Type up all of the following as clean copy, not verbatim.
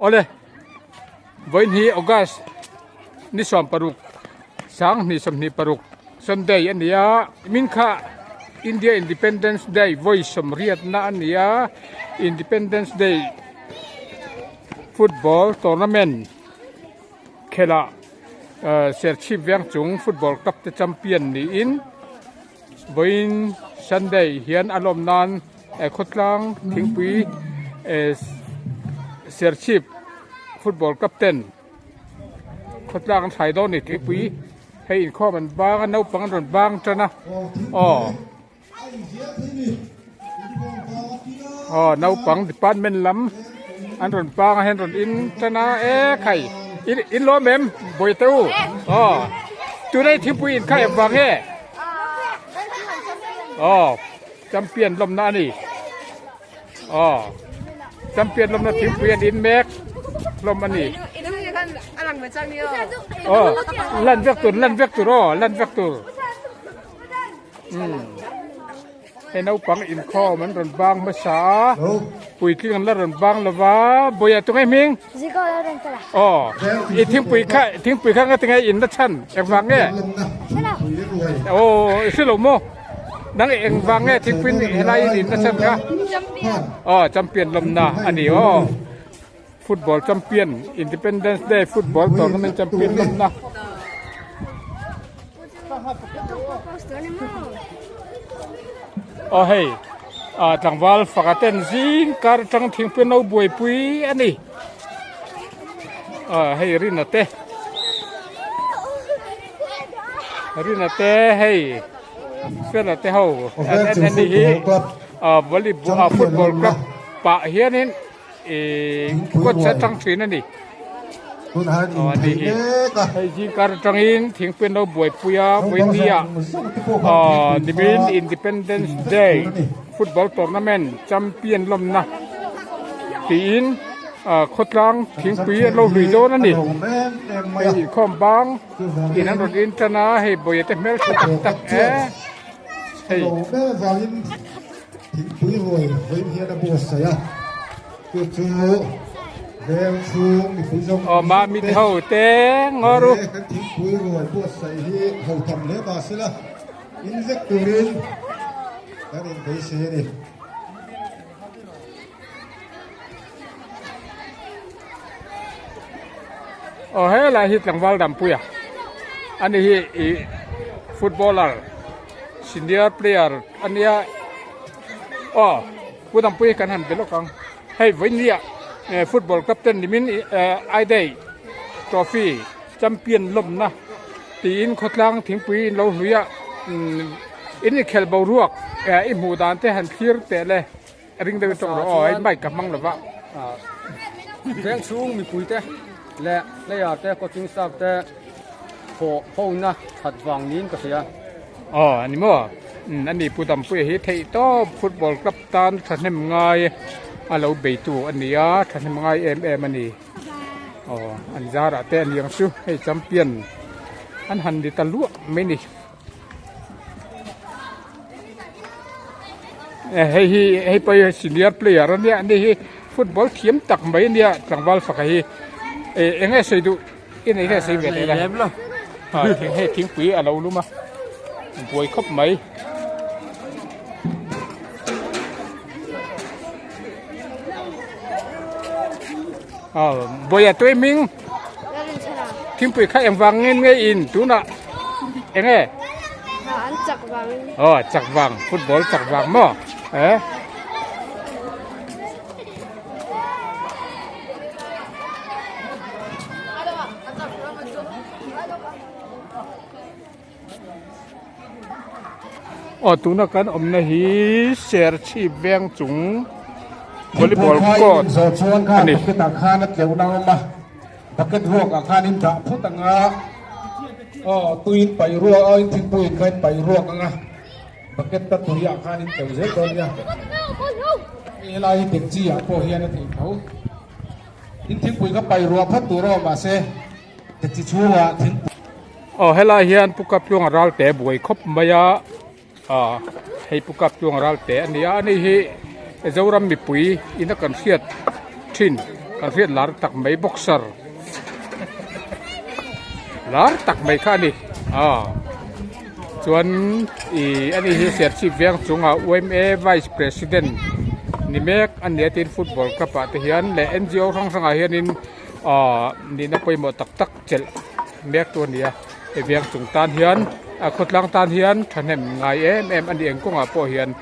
Awle vawiin hi August ni 16 sanghnih 26 Sunday a ni a min kha India Independence Day vawi sawmriatna a ni a Independence Day football tournament khelah Serchhip veng chung football cup te champion niin vawiin Sunday hian a lawm nan khawtlang thingpui Serchhip football cup ten khawtlang an thlai dawn a ni thingpui hei inkhawm an bang a naupang an rawn bang tan a aw. Aw naupang department lam an rawn pang a hian rawn in tan a e khai in in lawm em bawihte u aw tunah hi thingpui in kha em vang nge aw champion lawmna a ni aw champion lawmna thingpui an in mek hlawm a ni aw lan vek tur lan vek tur aw lan vek tur. Hei naupang inkhawm an rawn bang hmasa a puitling an la rawn bang lo va Bawiha tunge hming aw i thingpui kha thingpui kha ngatinge in la chhan engvang nge aw i hre lo maw nang engvang nge thingpui helai in in la chhan kha aw champion lawmna a ni aw football champion Independence Day football tournament champion lawmna. Aw hei ah tlangval faka ten zing kar atang thingpui an lo buaipui a ni ah hei Rina te Rina te hei Fela te ho an en a ni hi ah volleyball ah football club pah hianin Ihh coach atang thin a ni aw a ni hi hei zingkar atangin thingpui an lo buaipui a vawinia aw nimin independence day football tournament champion lawmna tiin ah khawtlang thingpui an lo hlui dawn a ni hei inkhawm bang in an rawn in tan a hei bawihte te hmeltha tak tak e hei. Thingpui ruai vawiin hian a buatsaih a, chu chu veng chhung mipui zawng zawng te he kan thingpui ruai buatsaih hi ho tam hle mah se la, in vek turin kan inbeisei a ni. Aw helai hi tlangval Dampuia a ni hi ih footballer senior player a nia aw Pu Dampuia kan han be lawk ang hei vawinia football captain nimin I day trophy champion lawmna tiin khawtlang thingpui in lo hlui a in inkhelh boruak i hmuh dan te han thlir teh le. A ring deuh tawng rawh aw, hei mic ka hmang lo va. Veng chhung mipui te leh player te coaching staff te thawh hona that vang niin ka hria. Aw a ni maw? Umm a ni Pu Dampuia hi theih tawp football club tan thahnem ngai a lo beitu a ni a, thahnem ngai em em a ni. Aw an zarah te a ni ang chu hei champion an han ni ta luah mai ni. Hei hi hei pawh hi senior player a nia ani hi football thiam tak mai a nia tlangval faka hi eh eng nge sawi duh i nei nge sawi ve leh la hei thingpui a lo lum a buai khawp mai. Bawiha tui hming thingpui kha eng vang nge nge in tunah eng nge an chak vang aw chak vang football chak vang maw eh Aw tuna kan awmna hi Serchhip veng chung volleyball court a ni. Bucket ah khan a tleuh na awm a, bucket ruak ah khan in dah phawt ang a, aw tui in paih ruak a, in thingpui in kha in paih ruak ang a, bucket a tui ah khan in tleuh zel dawn nia. Hei helai hi dekchi ah pawh hian a theih tho. In thingpui kha paih ruah phawt tur aw mahse dekchi chhungah thingpui. Aw helai hian Pu Kaptluanga Ralte buai khawp mai a. Aw hei Pu Kaptluanga Ralte a ni a, ani hi Zoram mipui ina kan hriat thin kan hriat lar tak mai boxer lar tak mai kha a ni aw chuan ih ani hi Serchhip veng chungah yma vice president ni mek a ni a tin football club ah te hian leh ngo hrang hrangah hianin aw nihna pawimawh tak tak chelh mek tu a ni a he veng chung tan hian a khawtlang tan hian thahnem ngai em em a ni eng kawngah pawh hian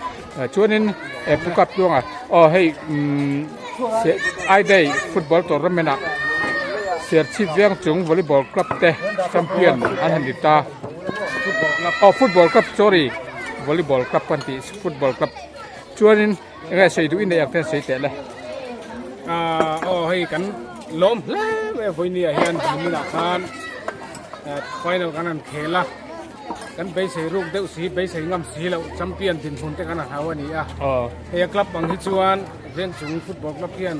chuanin he pu kap tluanga aw hei umm I day football tournament ah Serchhip veng chung volleyball club te champion an han ni ta aw football club sorry volleyball club kan tih football club chuanin enge sawi duh in nei ang ten sawi teh le. Aw hei kan lawm hle mai a vawinia hian niminah khan final kan han khel a kan beisei ruk deuh si beisei ngam si loh champion dinhmun te kan han hau a ni a hei a club ang hi chuan Vengchung football club hian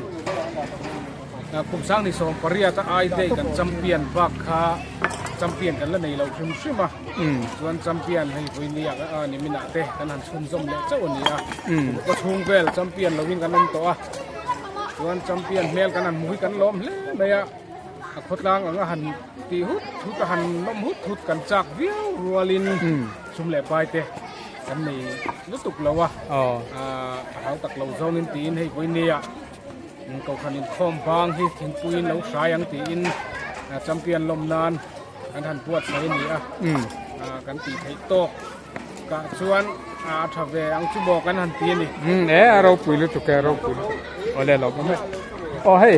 kum sang ni 18 a ai day kan champion bak kha champion kan la nei lo hrim hrim a chuan champion hei vawinia niminah te kan han chhunzawm leh chauh a ni a ka chhung vel champion lovin kan awm tawh a chuan champion hmel kan han hmu hi kan lawm hle mai a a khawtlang anga han tih hut hut a han nawm hut hut kan chak viau rualin sum leh pai te kan nei lutuk lo a a hau tak lo zawngin tiin hei vawinia kohhran inkhawm bang hi thingpuiin lo hrai ang tiin champion lawm nan kan han buatsaih a ni a kan tih theih tawk Kah chuan a tha ve ang chu maw kan han ti a ni. Um e a ropui lutuk e a ropui lutuk. Awle lo awm e. Aw hei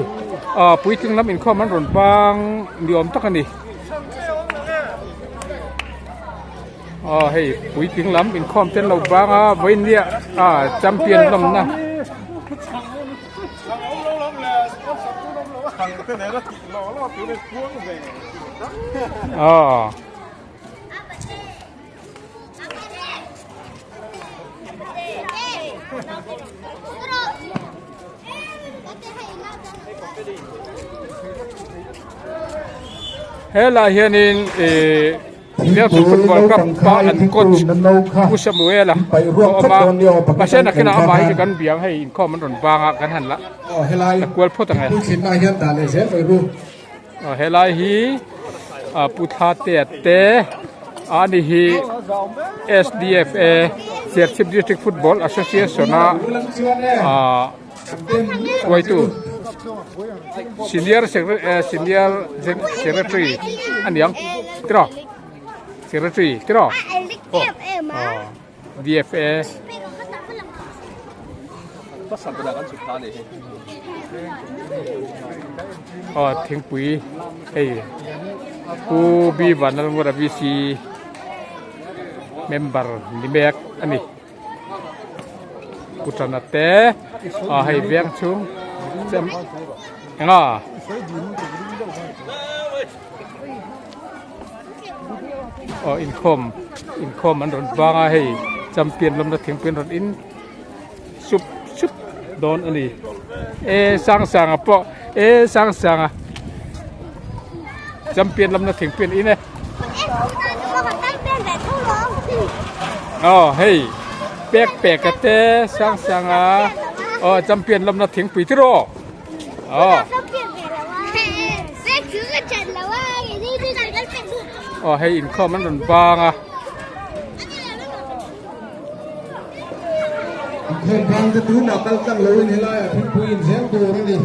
puitling lam inkhawm an rawn bang ni awm tak a ni. Aw hei puitling lam inkhawm te an lo bang a vawinia champion lawmna. Aw. Helai hianin ih Melbourne football club pa an coach Pu Samuel-a a awm a mahse nakinah amah hi chu kan biang hei inkhawm an rawn bang a kan han la la kual phawt ang e. Aw helai hi Pu Thlatea te ani hi SDFA Serchhip District Football Association a ah hruaitu senior senior secretary a niang tiraw secretary tiraw aw. DFA aw thingpui hei Pu B Vanlalngura VC member ni mek a ni Pu Tana te aw hei veng chhung enga. Aw inkhawm inkhawm an rawn bang a hei champion lamna thingpui an rawn in sup sup dawn a ni e sang sanga pawh e sang sanga champion lamna thingpui an in e aw hei pek pek a te sang sanga aw champion lamna thingpui tiraw. Aw. Aw hei inkhawm an rawn bang a. Inkhawm bang te tunah kal tlang loin helaiah thingpui in zel tur a ni.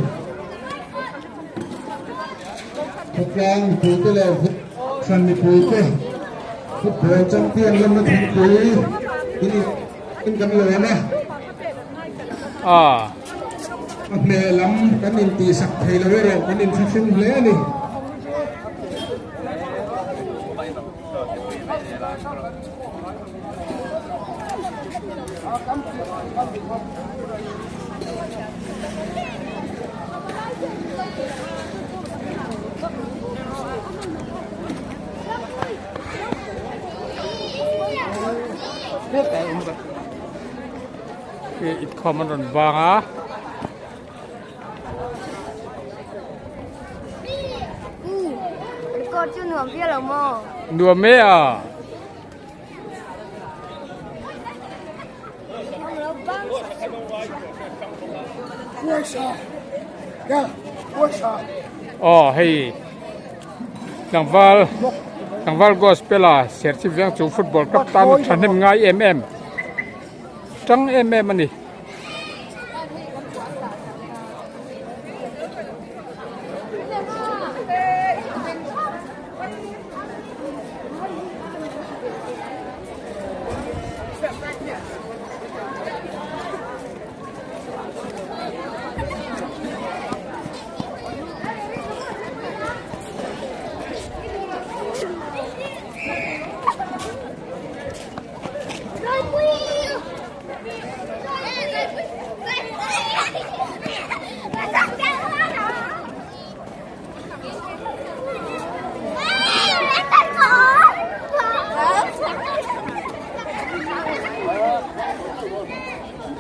Khawtlang mipuite leh hran mipuite football champion lamna thingpui in kan lawm a. A. A hmeh lam kan intihsak thei lo erawh kan inthlahrung hle a ni. Inkhawm an rawn vang a. Nuam e a. Aw hei tlangval tlangval gospel a Serchhip veng chung football club tan a thahnem ngai em em tang em em a ni.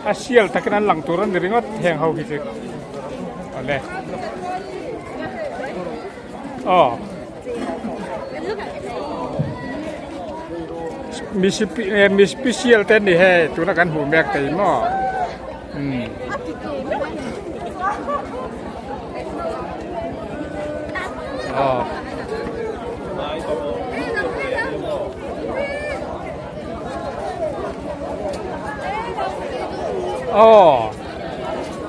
A sial takin an lang tur a ni ringawt heng ho hi chu awle aw mi mi special te ani hei tuna kan hmuh mek te hi maw umm. Aw. Aw.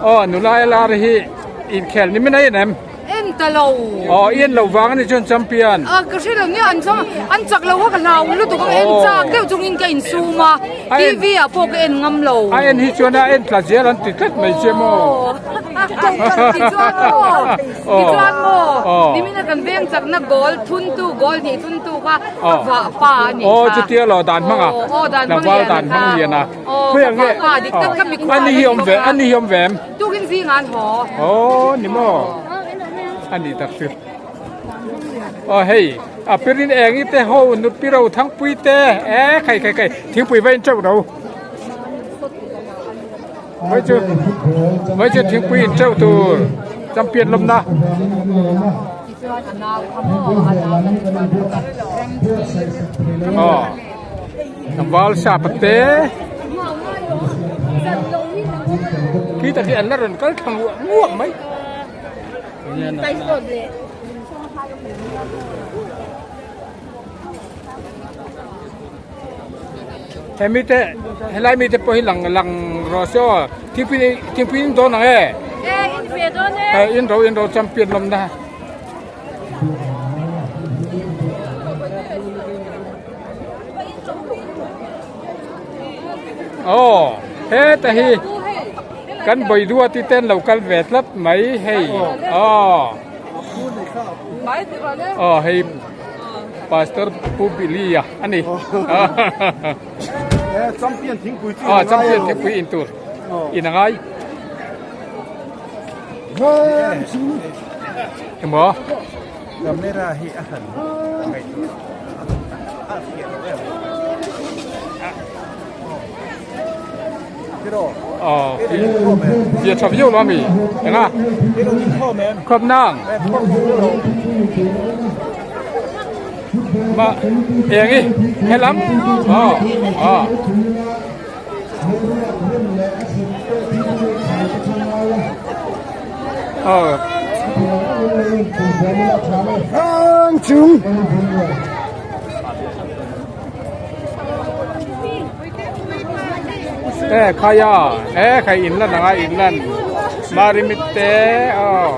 Aw nula LR hi inkhel ni mai em? En ta lo. Aw i en lo vang ani chuan champion. A ka hre lo nia an chang an chak lo a ka hlau lutuk a en chak deuh chungin ka insum a TV ah pawh ka en ngam lo. A en hi chuan a en tla zel an ti tlat mai che maw. Tichuan maw tichuan maw nimina kan veng chakna goal thuntu goal hnih thuntu kha ka vah pa a nih kha. Aw chutia lo dan hmang a. Aw dan hmang lian a dan hmang lian a. Aw ka vah pa dik tak ka mikhua ani hi awm ve ani hi awm ve em. Tukin zingah an haw. Aw ni maw ani tak chu. Aw hei a pirin eng i te ho nu piro thangpui te e khai khai khai thingpui va in teuh ro. Vai chu vai chu thingpui in teuh tur champion lawmna. Aw tlangval sap te khi tak hi an la rawn kal thla nguah nguah mai. Hemi te helai mi te pawh hi lang lang rawh se aw thingpui thingpui in dawn ang e e in ve dawn e e in ro in ro champion lawm na aw heta hi kan bawidua ti ten lo kal ve tlat mai hei aw aw hei Pastor Pu Billy a ani. Champion thingpui chu Ah champion thingpui in tur. In angai. Emaw camera hi a han ngaihtuah a fiah lo em. Aw fiah tha viau lo ami. Enga? Khawp nang. Ma eng i helam aw aw. Aw. Ang chung. E khai a e khai in lan anga in lan marimit te aw.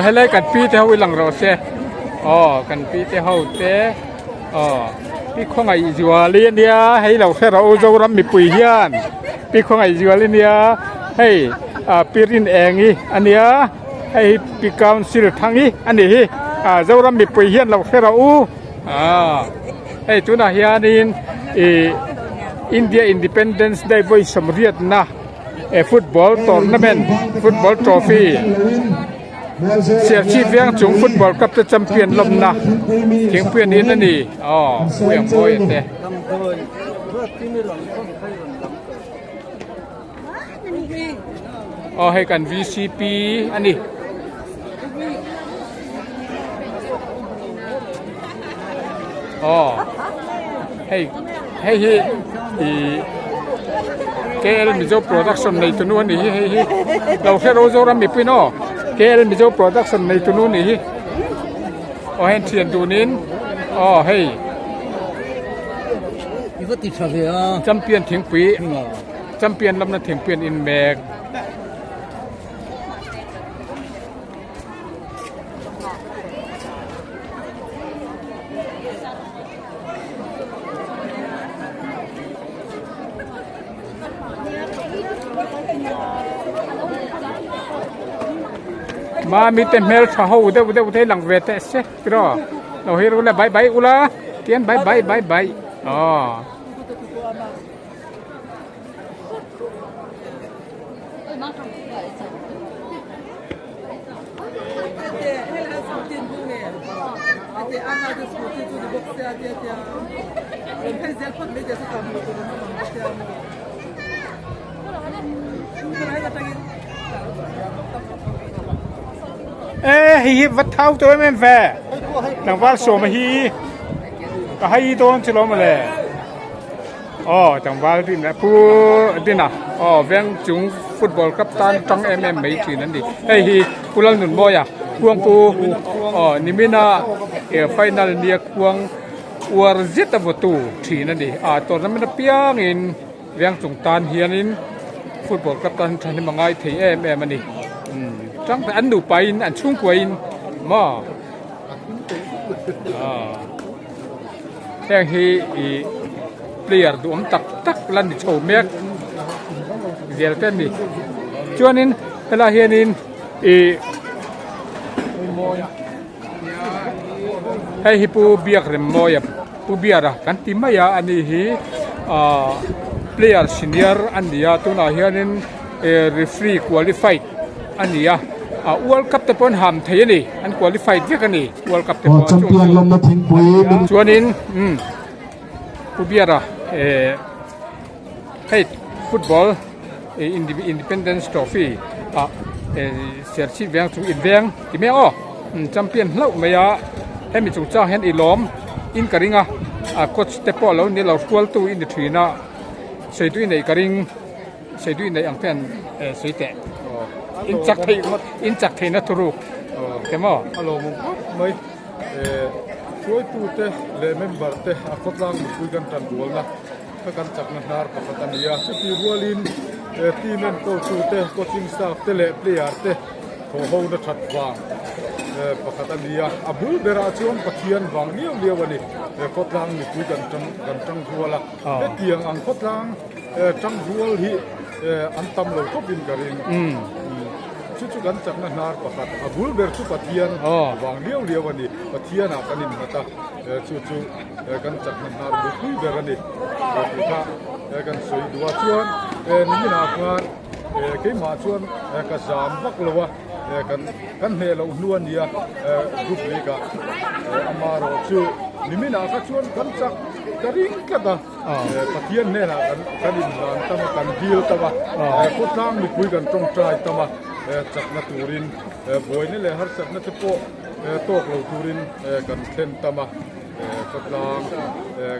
Helai kan pi te ho i lang rawh se aw kan pi te ho te aw. Pi khawngaih zuali ania hei lo hre rawh u Zoram mipui hian Pi khawngaih zuali ania hei ah Pi rin eng hi ania hei hi Pi council thang hi a nih hi ah Zoram mipui hian lo hre rawh u ah hei tunah hianin ih India Independence Day vawi sawmriatna football tournament football trophy. Serchhip veng chung football cup te champion lawmna thingpui an in a ni aw pui ang mawi te. Aw hei kan VCP a ni. Aw hei hei hi ih KL Mizo production nei tunu a ni hi hei hi lo hre ro Zoram mipui in aw KL Mizo production nei tunu a ni hi aw heng thian dunin aw hei champion thingpui champion lamna thingpui an in mek. Mami te hmel tha ho deuh deuh te lang ve teh se tiraw lo hi ru le bai bai ula tian bai bai bai bai aw. Ê hei hi va thau tawh em em ve tlangval sawma hi ka hai dawn chu lo mawle. Aw tlangval rin leh pu Dina aw veng chung football cup tan tang em em mai thin an ni hei hi Pu Lalnunmawia khuangpu aw nimina eh final nia khuang uar zet a vawtu thin a ni ah tournament apiangin veng chung tan hianin football cup tan thahnem a ngai thei em em a ni umm tang an nupa in an chhungkua in maw aw. Heng hi ih player duhawm tak tak la ni chho mek zel te a ni chuanin helaiah hianin ih hei hi pu biak rem mawi a pu biara kan ti mai a ani hi ah player senior a ni a tunah hianin eh referee qualified a ni a ah world cup te pawh an ham thei a ni an qualified vek a ni. World Cup te pawh a Champion lawmna thingpui min Chuanin umm Pu Biara eh hei football Independence Trophy ah eh Serchhip veng chu in veng ti mai ang aw umm champion hlauh mai a hemi chungchang hian i lawm in ka ring a a coach te pawh lo ni lo hrualtu i ni thin a sawitu i neih ka ring sawitu i neih ang te an eh sawi teh. In chak theih in chak theihna thuruk te maw? A lawmawm khawp mai. Hruaitute leh member te a khawtlang mipui kan tan rualna kha kan chakna hnar pakhat a ni a. Chutih rualin team enkawltute, coaching staff te leh player te thawhhona that vang pakhat a ni a. A bul berah chuan Pathian vang liau liau a ni. Khawtlang mipui kan tang kan tang rual a. Hetiang ang khawtlang tang rual hi an tam lo khawpin ka ring. Chu chu kan chakna hnar pakhat a bul ber chu Pathian vang liau liau a ni. Pathianah kan innghat a, chu chu kan chakna hnar bulpui ber a ni tih kha kan sawi duh a. Chuan niminah khan keimah chuan ka zam vak lo a, kan hneh loh hnu a nia group league ah amaherawh chu niminah kha chuan kan chak ka ring tlat a. Pathian hnenah kan inhlan tam a, kan dil tam a, khawtlang mipui kan tawngtai tam a, chakna turin buaina leh harsatna te pawh tawk lo turin kan thlen tam a, khawtlang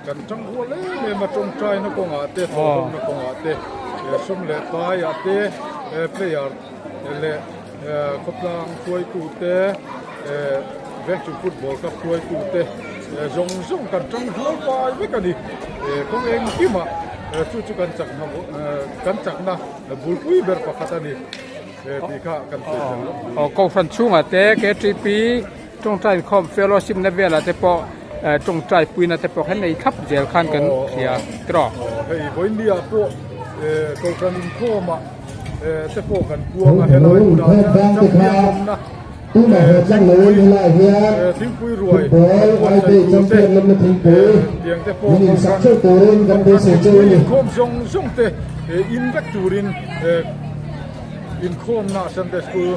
kan tang rual em em a, tawngtaina kawngah te, thawhhawmna kawngah te, sum leh paiah te, player leh khawtlang hruaitute, Vengchung football cup hruaitute zawng zawng kan tang rual vai vek a ni. Kawng engkimah chu chu kan chakna kan chakna bulpui ber pakhat a ni tih kha kan sawi tel lawk. Aw Kohhran chhungah te KTP tawngtai inkhawm fellowship na velah te pawh. tawngtai puina te pawh kha nei thlap zel khan kan hria tiraw. Hei vawinia pawh kohhran inkhawmah te pawh kan puang a helai hmunah hian champion awmna thingpui ruai buatsaih tur te tiang te pawh kohhran mipui inkhawm zawng zawng te in vek turin inkhawmna Sunday school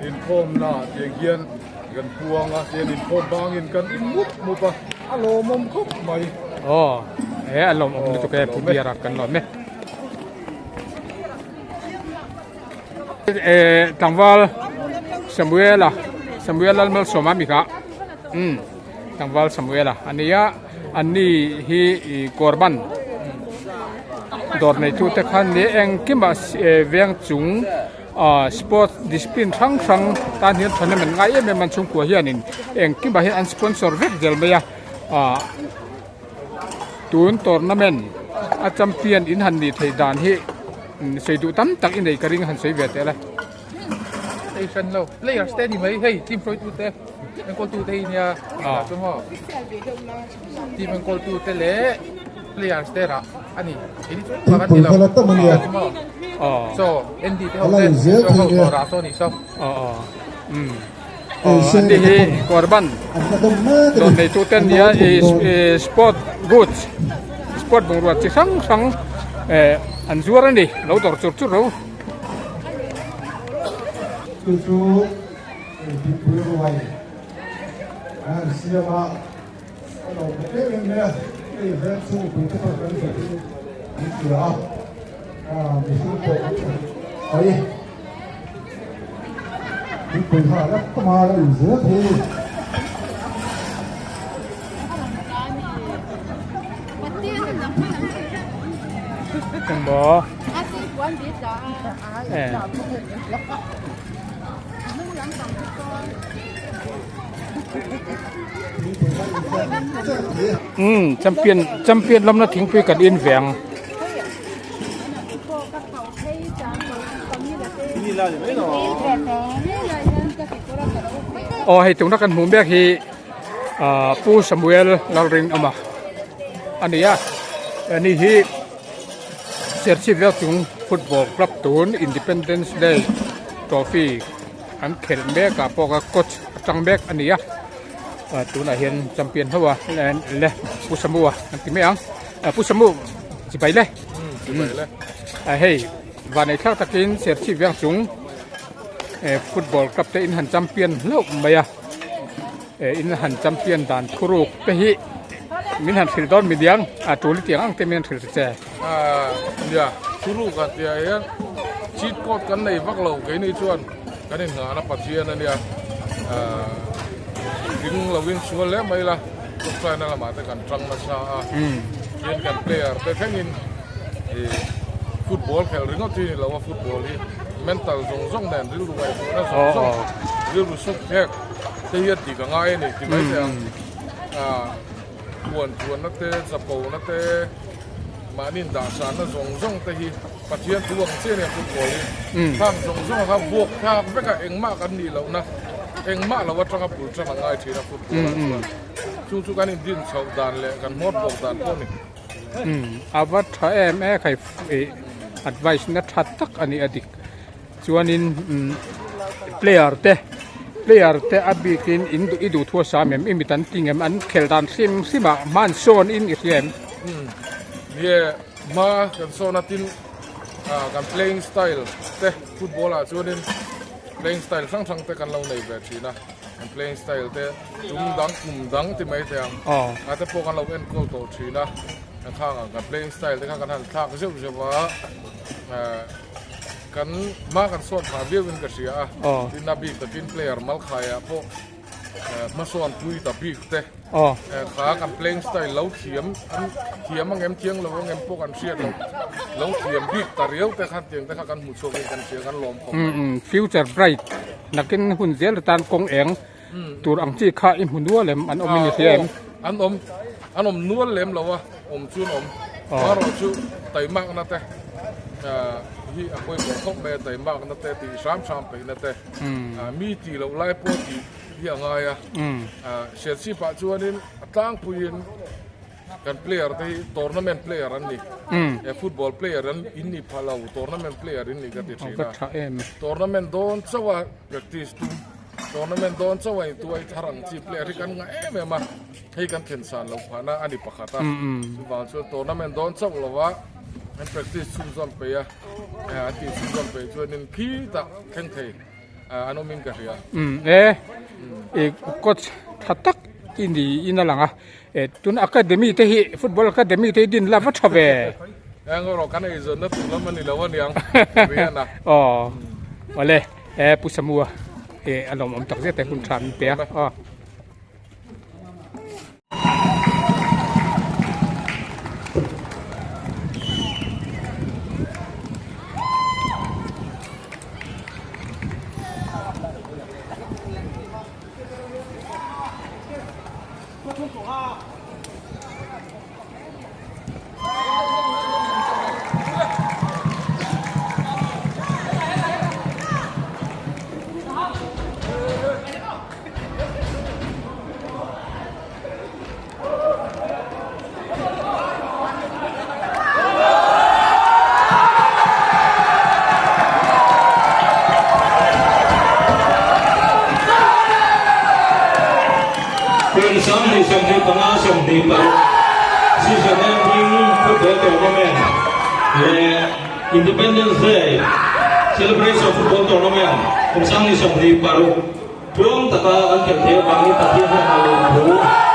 inkhawmna tiang hian Kan puang a, tian inkhawm bangin kan in mup mup a, a lawmawm khawp mai. Aw, he a lawmawm lutuk e, Pu Biara kan lawm e. E tlangval Samuela, Samuel Lalmalsawma mi kha, umm tlangval Samuela a ni a, anni hi Korban dawr neitute khan ni engkimah veng chung. Ahh sport discipline hrang hrang tan hian thahnem an ngai em em a an chhungkua hianin engkimah hian an sponsor vek zel mai a ahh tun tournament a champion in han nih theih dan hi sawi duh tam tak i nei ka ring a han sawi ve teh le. Hei hran lo players te a ni mai hei team hruaitu te enkawl tu te hi nia chu maw team enkawl tu te leh players te rah a ni kei chu engmah kan ti lo. Saw Andy te ho te saw ho tawh rah saw nih saw. Andy hi Korban dawr neitu te ania sport goods sport bungrua chi hrang hrang an zuar a ni lo dawr chur chur ro. Chu chu thingpui ruai an siam a. A lo pe em em mai a, hei veng chhung pui te pawh kan zet in an hria a, ah mihring pawh an tha mai. Thingpui kha a la tam a, la in zel thei a ni. Engmaw? Umm champion champion lamna thingpui kan in ve ang. Aw hei tuna kan hmuh mek hi ah Pu Samuel Lalrinawma a ni a ani hi Serchhip vel chung football club tun Independence Day trophy An khelh mek ah pawh kha coach a tang mek a ni a tunah hian champion ho a le Pu Samu a an ti mai ang Pu Samu chibai le hei vanei thlak takin Serchhip veng chung football club te in han champion hlauh mai a in han champion dan thuruk te hi min han hrilh dawn mi diang a tul i tiang ang te min han hrilh che. Nia thuruk ah tih ah hian cheat code kan nei vak lo keini chuan kan inngahna Pathian a nia ding lovin sual hle mai ila tawngtaina lamah te kan tang nasa a tin kan player te thlengin ih football khelh ringawt hi ni lo a football hi mental zawng zawng nen rilru ngaihtuahna zawng zawng rilru suk phek te hi a dik a ngai a ni ti mai teh ang. Huan thuanna te, chapona te, mahni indahsanna zawng zawng te hi Pathian thu ang chiah nia football hi khang zawng zawng kha buak thlak vek a engmah kan nih lohna engmah lo atanga bul tan a ngai thin a football ah chuan chu chu kan indin chhoh dan leh kan hmawr bawk dan pawh a ni. A va tha em e khai advice na tha tak a ni a dik. Chuanin player te player te a bikin in i duh thu a sam em i mit an ti ngem an khel dan hrim hrim ah hma an sawn in i hria em. Nie hma kan sawn a tin kan playing style te football ah chuanin playing style hrang hrang te kan lo nei ve thin a kan playing style te tum dang kum dang ti mai thei ang a te pawh kan lo enkawl tawh thin a kan khang ang kan playing style te kha kan han thlak zeuh zeuh a. Kan hma kan sawn phah viau in ka hria a, tin a bik takin player Malkhaiah pawh hmasawn pui ta bik te kha kan playing style lo thiam an thiam ang em thiang lo ang em pawh kan hriat loh lo thiam bik ta riau te khan tiang te kha kan hmu chhuak in kan hria kan lawm khawp mai. Future bright nakin hun zel atan kawng eng tur ang chi kha i hmu nual em an awm in i hria em? An awm an awm nual lem lo a, awm chu an awm. Amaherawh chu taimakna te hi a pawimawh khawp mai a, taimakna te tih hram hram peihna te mi tih loh lai pawh tih. hi a ngai a. Serchhip ah chuanin a tlangpuiin kan player te hi tournament player an ni. Football player an in ni pha lo, tournament player in ni ka ti thin a. Tournament dawn chauh a practice tum, tournament dawn chauh a intuai thar ang chi player hi kan ngah em em a, hei kan thlen san loh phahna a ni pakhat a. Chuvang chuan tournament dawn chauh lova an practice chhunzawm peih a, an tih chhunzawm peih chuanin khitah thleng thei. an awm in ka hria. Umm e i coach tha tak i ni in a lang a e tun academy te hi football academy te hi din la va tha ve. Eng erawh kan eizawnna tur lam a ni lo aniang Rihanna. Aw awle e Pu Samua e a lawmawm tak zet e hun tha min pe a aw. Kum 2025 26 season ending football tournament leh Independence Day celebration football tournament kum 2026 Tluang taka kan khelh theih avangin Pathian hian a lawm thu.